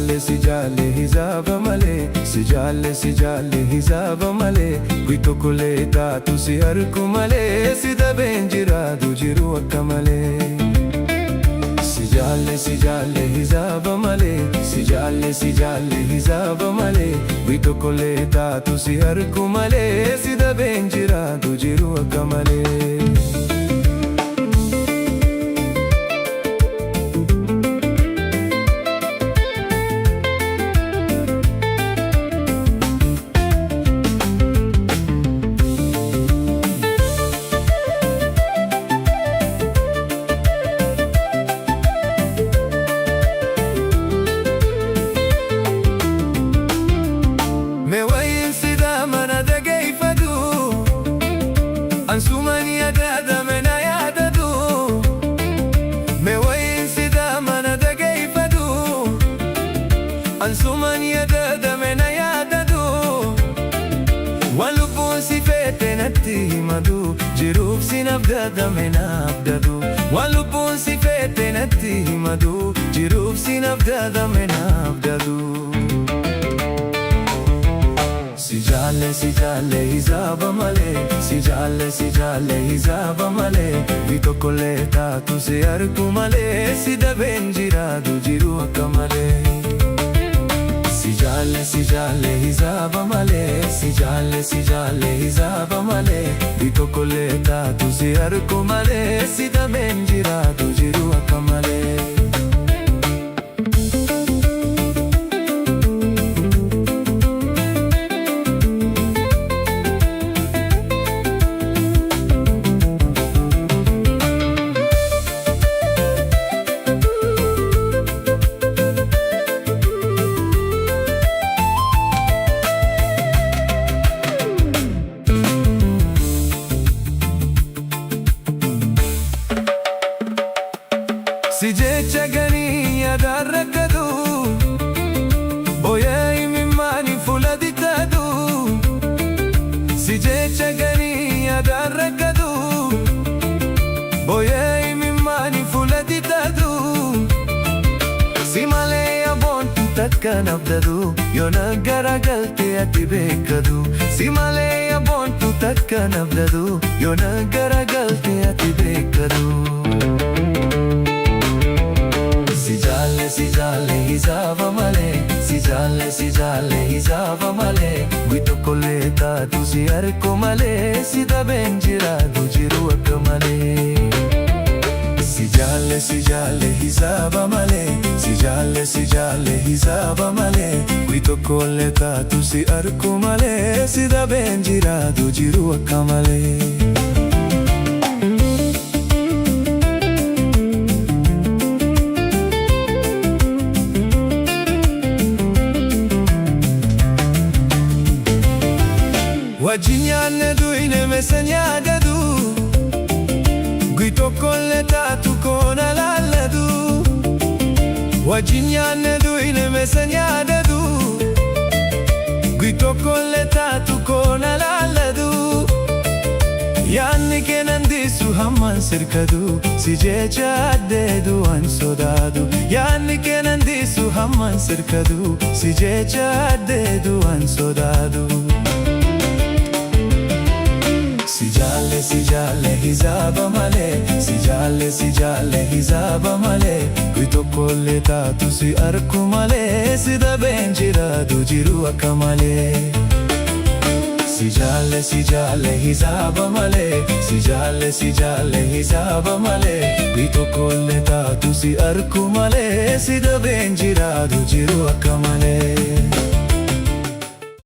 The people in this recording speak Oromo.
jaalle si jaalle hisaaba malee, si jaalle si jaalle hisaaba malee, guyyaa tokkollee taatu si harku malee, si dhabeen jiraatu jiru akka malee. Si jaalle si jaalle hisaaba malee, si jaalle si jaalle hisaaba malee, guyyaa tokkollee taatu si harku malee, si dhabeen jiraatu jiru akka malee. Mee wayin sidaa mana dhageeffadhu, ansumaan yaadadame na yaadadhu. Mee wayin sidaa mana dhageeffadhu, ansumaan yaadadame na yaadadhu. Waan lubbuun si feete natti himadhu, jiruuf si nafdadame naaf dadu. Waan lubbuun si feete natti himadhu, jiruuf si nafdadame naaf dadu. Si jaalle si jaalle hisaaba malee, si jaalle si jaalle hisaaba malee, guyyaa tokkollee taatu si argu malee, si dhabeen jiraatu jiru akka malee. Si jaalle si jaalle hisaaba malee, si jaalle si jaalle hisaaba malee, guyyaa tokkollee taatu si argu malee, si dhabeen jiraatu jiru akka malee. Si jecha ganii yaadaan rakkatu, booyee imimmaanii fuula dittatu. Si jecha ganii yaadaan rakkatu, booyee imimmaanii fuula dittatu. Si malee aboontu takka nabdadu, yoona garagalte ati beekadu. Si malee aboontu takka nabdadu, yoona garagalte ati beekadu. Si jaalle si jaalle hisaaba malee, si jaalle si jaalle hisaaba malee, guyyaa tokkollee taatu si arku malee, si dhabeen jiraatu jiru akka malee. Si jaalle si jaalle hisaaba malee, si jaalle si jaalle hisaaba malee, guyyaa tokkollee taatu si arku malee, si dhabeen jiraatu jiru akka malee. Wajjin nyaanne du'ine meeshaan yaadatu, guyyaa tokkollee taatu koona laallatu. Wajjin nyaanne du'ine meeshaan yaadatu, guyyaa tokkollee taatu koona laallatu. Yaanni kennan diisu hammaan sirkatu, si jecha addeedu waan sodaatu. Yaanni kennan diisu hammaan sirkatu, si jecha addeedu waan sodaatu. Si jaalle si jaalle hisaaba malee, si jaalle si jaalle hisaaba malee, guyyaa tokkollee taatu si arku malee, si dhabeen jiraatu jiru akka malee. Si jaalle si jaalle hisaaba malee, si jaalle si jaalle hisaaba malee, guyyaa tokkollee taatu si arku malee, si dhabeen jiraatu jiru akka malee.